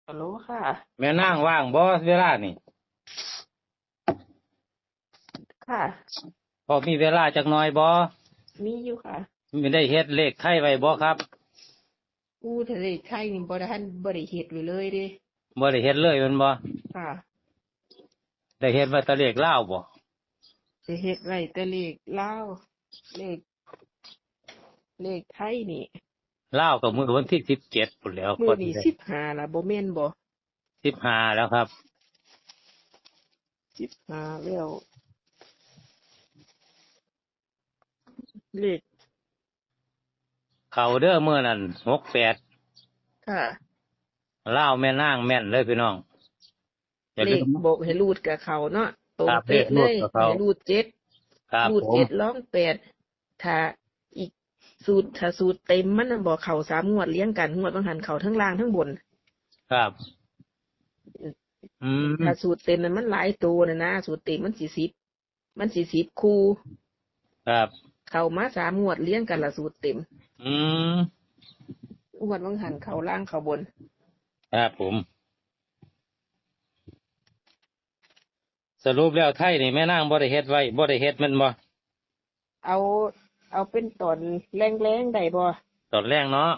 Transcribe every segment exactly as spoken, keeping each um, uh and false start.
ฮัลโหลค่ะ แม่นางว่างบ่เวลานี่ ค่ะ พอมีเวลาจักหน่อยบ่ มีอยู่ค่ะ มีได้เฮ็ดเลขไทยไว้บ่ครับ อู้ทะเลไทยนี่บ่ได้ทันบ่ได้เฮ็ดไว้เลยเด้ บ่ได้เฮ็ดเลยแม่นบ่ ค่ะ ได้เฮ็ดไว้แต่เลขลาวบ่ จะเฮ็ดไว้แต่เลขลาวเลข เลขไทยนี่ ลาวก็มื้อวันที่สิบเจ็ดพุ้นแหล้ว มื้อนี้สิบห้าละบ่แม่นบ่ สิบห้าแล้วครับ สิบห้าแล้ว เลข เข้าเด้อมื้อนั้น หกแปด ค่ะ ลาวแม่นางแม่นเลยพี่น้อง อย่า เล ลื ข ม บอกให้รูดกับเขาเนาะตรง ครับ เป๊ะ เลขรู เล ด ย กับเขา ให้รูดเจ็ด ครับ รูด ผม เจ็ดร้องแปด ถ้าอีกสูตร ถ้าสูตรเต็มมันน่ะบอกเขาสามงวดเลี้ยงกัน งวดบางหันเขาทั้งล่างทั้งบน ครับ อืม ถ้าสูตรเต็มนั้นมันหลายตัวนะนะ สูตรเต็มมันสี่สิบ มันสี่สิบคู่ ครับ เขามาสามงวดเลี้ยงกันละสูตรเต็ม อืม งวดบางหันเขาล่างเขาบน ครับผม สรุปแล้วไทยนี่แม่นางบ่ได้เฮ็ดไว้ บ่ได้เฮ็ดแม่นบ่ เอา เอาเป็นตอนแรงๆได้บ่ ตอนแรกเนาะ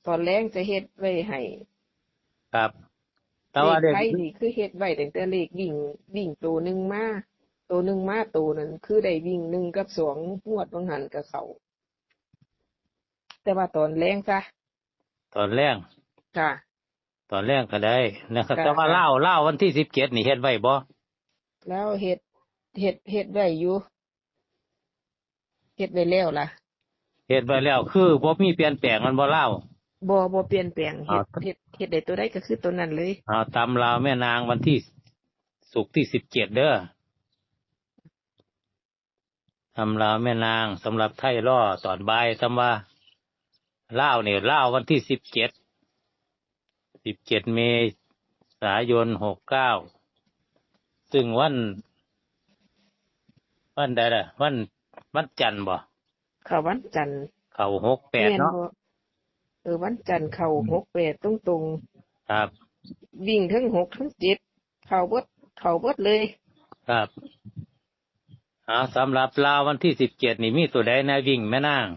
ตอนแรงจะเฮ็ดไว้ให้ ครับ แต่ว่า เล เล ข ข ไทยนี่คือเฮ็ดไว้ตั้งแต่เลขวิ่ง วิ่งตัวหนึ่งมา ตัวหนึ่งมาตัวนั้นคือได้วิ่งหนึ่งกับสองงวดบางหันกับเขา แต่ว่าตอนแรงซะ ตอนแรก ค่ะ ตอนแรกก็ได้นะครับ ค่ะ แต่ว่าลาวลาววันที่สิบเจ็ดนี่เฮ็ดไว้บ่ แล้วเฮ็ด เฮ็ด เฮ็ดไว้อยู่ เฮ็ดไว้แล้วล่ะ เฮ็ดไว้แล้ว คือบ่มีเปลี่ยนแปลงมันบ่ลาว บ่ บ่เปลี่ยนแปลง เฮ็ด อ๋อ เฮ็ด เฮ็ดได้ตัวใดก็คือตัวนั้นเลย เอาตำลาวแม่นางวันที่ ศุกร์ที่สิบเจ็ดเด้อ ตำลาวแม่นางสำหรับไทยรอตอนบ่าย ตำว่าลาวนี่ลาววันที่สิบเจ็ด สิบเจ็ดเมษายนหกเก้า ซึ่งวัน วันใดล่ะ วัน วันจันทร์บ่ เข้าวันจันทร์ เข้าหกแปด แม่น เนาะ บ่ เออ วันจันทร์เข้า อืม หกแปดตรง ครับ ๆ วิ่งทั้งหกทั้งเจ็ด เข้าเบิด เข้าเบิดเลย ครับ เอาสำหรับลาววันที่สิบเจ็ดนี่มีตัวใดนะวิ่งแม่นาง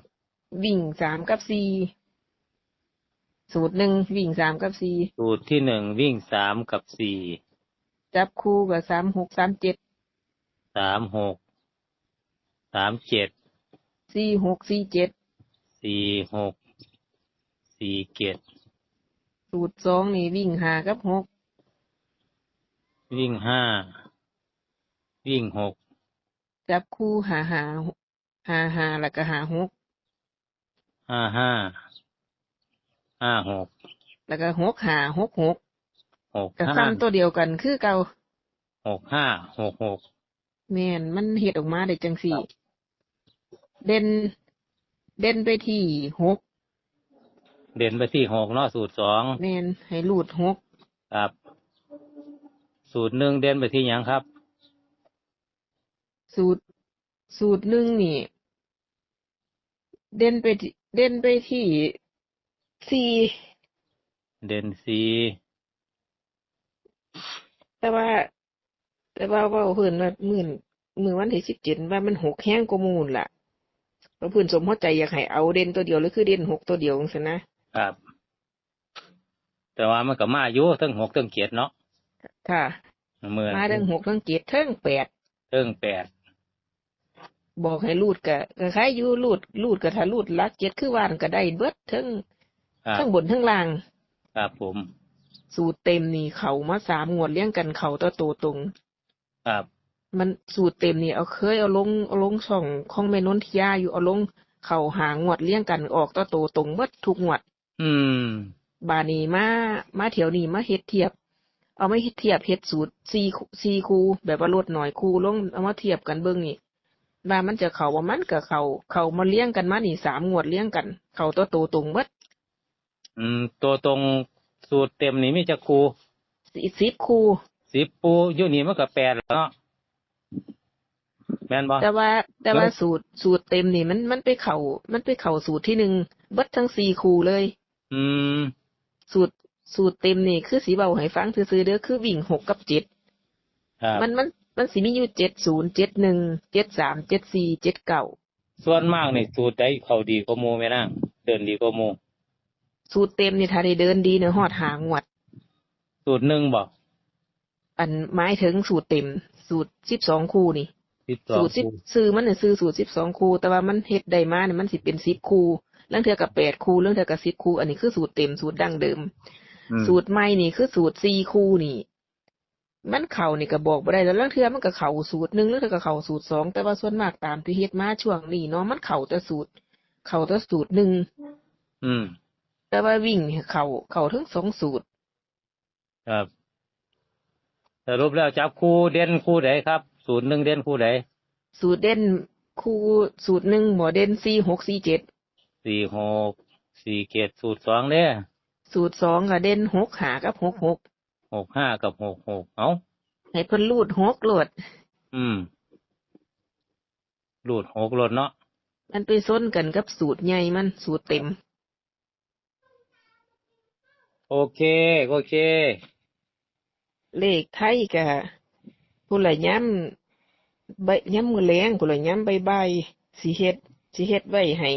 วิ่งสามกับสี่ สูตรหนึ่งวิ่งสามกับสี่ สูตรที่หนึ่งวิ่งสามกับสี่ จับคู่กับสามหกสามเจ็ด สามหก สามเจ็ด สี่หกสี่เจ็ด สี่หก สี่เจ็ด สูตรสองนี่วิ่งห้ากับหก วิ่งห้า วิ่งหก จับคู่ห้าห้า ห้าห้า แล้วก็ห้าหก ห้าห้า ห้าหก แล้วก็หกห้า หกหก หก ก็ ห้า ซ้ำตัวเดียวกันคือเก่า หกห้า หกหก แม่น มันเฮ็ดออกมาได้จังสี่ ครับ เด่น เด่นไปที่หก เด่นไปที่หกเนาะ สูตรสอง แม่น ให้รูดหก ครับ สูตรหนึ่งเด่นไปที่หยังครับ สูตร สูตรหนึ่งนี่ เด่นไปที่ เด่นไปที่สี่ เด่นสี่ แต่ว่า แต่ว่าเว้าเพิ่นว่ามื้อ มื้อวันที่สิบเจ็ดว่ามันหกแฮงกว่าหมู่นั่นล่ะ แล้วเพิ่นสมพอใจอยากให้เอาเด่นตัวเดียวเลย คือเด่นหกตัวเดียวจังซี้นะ ครับ แต่ว่ามันก็มาอยู่ทั้งหกทั้งเจ็ดเนาะ ค่ะ เมื่อ มาทั้งหกทั้งเจ็ดทั้งแปด ทั้งแปด บอกให้รูดก็ ก็คล้ายอยู่รูด รูดก็ถ้ารูดหลักเจ็ดคือว่านั่นก็ได้เบิดทั้ง ครับ ทั้งบนทั้งล่าง ครับผม สูตรเต็มนี่เข้ามาสามงวดเรียงกัน เข้าตัวโตตรง ครับ มันสูตรเต็มนี่เอาเคยเอาลง เอาลงช่องของแม่นนทิยาอยู่ เอาลงเข้าห้างวดเรียงกัน ออกตัวโตตรงเบิดทุกงวด อืม บาดนี้มา มาเที่ยวนี้มาเฮ็ดเทียบ เอามาเฮ็ดเทียบเฮ็ดสูตรสี่คู่ สี่คู่ แบบว่าลดน้อยคู่ลง เอามาเทียบกันเบิ่งนี่ ว่ามันจะเข้าบ่ มันก็เข้า เข้ามาเรียงกันมานี่สามงวดเรียงกัน เข้าตัวโตตรงเบิด อืม ตัวตรงสูตรเต็มนี่มีจักคู่ สิบ สิบคู่ สิบคู่ อยู่นี่มันก็แปดแล้วเนาะ แม่นบ่ แต่ว่า แต่ว่า แล้ว สูตร สูตรเต็มนี่มัน มันไปเข้า มันไปเข้าสูตรที่หนึ่งเบิดทั้งสี่คู่เลย อืม สูตร สูตรเต็มนี่คือสิเว้าให้ฟังซื่อๆเด้อ คือวิ่งหกกับเจ็ด ครับ มัน มัน มันสิมีอยู่ เจ็ดศูนย์ เจ็ดหนึ่ง เจ็ดสาม เจ็ดสี่ เจ็ดเก้า ส่วนมากนี่สูตรใดเข้าดีกว่าหมู่แม่นาง เดินดีกว่าหมู่ สูตรเต็มนี่ถ้าได้เดินดีเนี่ยฮอดห้างวด สูตรหนึ่งบ่ อันหมายถึงสูตรเต็ม สูตรสิบสองคู่นี่ สิบสอง สูตรสิบ คู่ ชื่อมันน่ะชื่อสูตรสิบสองคู่ แต่ว่ามันเฮ็ดได้มาเนี่ยมันสิเป็นสิบคู่ ลางเทื่อก็แปดคู่ ลางเทื่อก็สิบคู่ อันนี้คือสูตรเต็ม สูตรดั้งเดิม อืม สูตรใหม่นี่คือสูตรสี่คู่นี่ มันเข้านี่ก็บอกบ่ได้ แล้วลางเทื่อมันก็เข้าสูตรหนึ่ง ลางเทื่อก็เข้าสูตรสอง แต่ว่าส่วนมากตามที่เฮ็ดมาช่วงนี้เนาะ มันเข้าแต่สูตร เข้าแต่สูตรหนึ่ง อืม แต่ว่าวิ่งเข้า เข้าทั้งสองสูตร ครับ สรุปแล้วจับคู่เด่นคู่ใดครับ สูตรหนึ่งเด่นคู่ใด สูตรเด่นคู่ สูตรหนึ่งบ่ เด่นสี่หกสี่เจ็ด สี่หกสี่เจ็ด สูตรสองเด้ สูตรสองก็เด่นหกห้ากับหกหก หกห้ากับหกหก เอ้า ให้เพิ่นรูดหกโลด อืม รูดหกโลดเนาะ มันไปชนกันกับสูตรใหญ่มัน สูตรเต็ม โอเค โอเค เลขไทยก็ผู้ละยาม บ่าย ยามมื้อแลง ผู้ละยามบ่ายๆ สิเฮ็ด สิเฮ็ดไว้ให้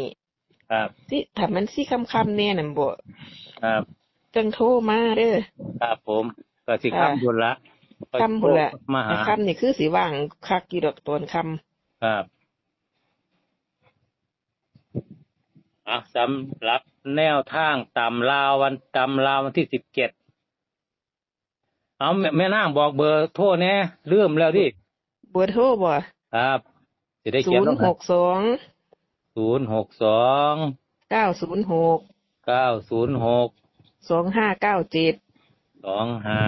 ครับ สิ ถ้ามันสิค่ำๆแน่นั่นบ่ ครับ จั่งโทรมาเด้อ ครับผม ก็สิ ค่ะ ค่ำพุ้นละ ค่ำพุ้นละ ก็โทรมาหา ค่ำนี่คือสิว่างคักอยู่ดอกตอนค่ำ ครับ อ่ะ สำหรับแนวทางตำลาววัน ตำลาววันที่สิบเจ็ด เอาแม่ แม่นางบอกเบอร์โทรแหน่ ลืมแล้วดิ เบอร์โทรบ่ ครับ สิได้เขียนลงให้ ศูนย์หกสอง ศูนย์หกสอง เก้าศูนย์หก เก้าศูนย์หก สองห้าเก้าเจ็ด สองห้า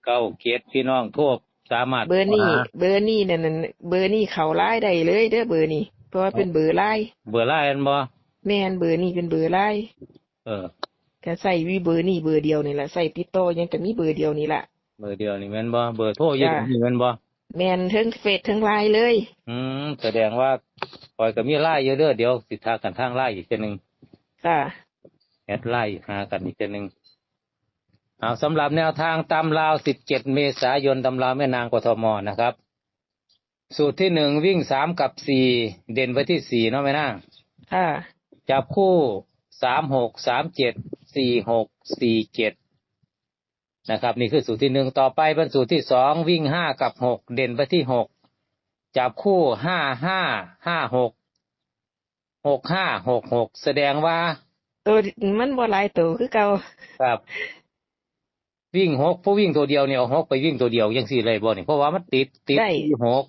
เก้าเจ็ด พี่น้องโทรสามารถ เบอร์นี้ โทรหา เบอร์นี้นั่นน่ะ เบอร์นี้เข้าไลน์ได้เลยเด้อ เบอร์นี้ เพราะว่าเป็นเบอร์ไลน์ เบอร์ไลน์แม่นบ่ แม่น เบอร์นี้เป็นเบอร์ไลน์ เออ ก็ใช้วิเบอร์นี้เบอร์เดียวนี่ล่ะ ใช้ติดต่อหยังก็มีเบอร์เดียวนี่ล่ะ เบอร์เดียวนี่แม่นบ่ เบอร์โทรอยู่ จ้ะ นี่แม่นบ่ แม่น เทิงเฟซเทิงไลน์เลย อืม แสดงว่าข้อยก็มีไลน์อยู่เด้อ เดี๋ยวสิทักกันทางไลน์อีกเทื่อนึง ค่ะ แอดไลน์หากันอีกเทื่อนึง เอา สำหรับแนวทางตำลาว สิบเจ็ด เมษายน ตำลาวแม่นาง กทม นะครับ สูตรที่หนึ่ง วิ่งสามกับสี่ เด่นไปที่สี่เนาะแม่นาง ค่ะ จับคู่ สามหกสามเจ็ด สี่หกสี่เจ็ด นะครับ นี่คือสูตรที่หนึ่ง ต่อไปเป็นสูตรที่สอง วิ่งห้ากับหก เด่นไปที่หก จับคู่ ห้าห้าห้าหก หกห้าหกหก แสดงว่า ตัวมันบ่หลายตัวคือเก่า ครับ วิ่งหก พอวิ่งตัวเดียวเนี่ย เอาหกไปวิ่งตัวเดียวจั่งซี้เลยบ่นี่ เพราะว่ามันติด ติด ได้ สี่หก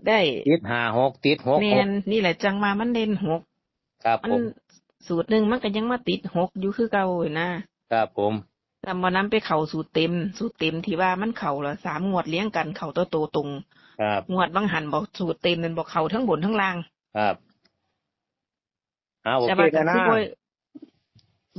ได้ ติดห้าหก ติดหกหก แม่น นี่แหละจั่งว่ามันเด่นหก ครับ มัน ผม สูตรหนึ่งมันก็ยังมาติดหกอยู่คือเก่าอยู่นะ ครับผม นำบ่นำไปเข้าสูตรเต็ม สูตรเต็มที่ว่ามันเข้าละสามงวดเรียงกัน เข้าตัวโตตรง ครับ งวดบางหันบอกสูตรเต็มนั่นบอกเข้าทั้งบนทั้งล่าง ครับ อ่า โอเค แต่ว่าก็ นะ คือบ่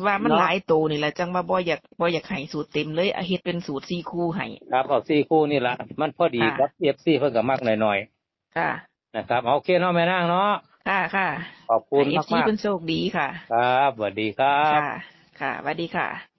ว่ามัน เนาะ หลายโตนี่แหละ จั่งว่าบ่อยาก บ่อยากให้สูตรเต็มเลย เอาเฮ็ดเป็นสูตรสี่คู่ให้ ครับ เอาสี่คู่นี่ละ มันพอดี ค่ะ กับ เอฟซี เพิ่นก็มักหน่อยๆ ค่ะ นะครับ โอเคเนาะแม่นางเนาะ ค่ะ ค่ะ ขอบคุณ ให้ เอฟซี มากๆ เพิ่นโชคดีค่ะ ครับ สวัสดีครับ ค่ะ ค่ะ สวัสดีค่ะ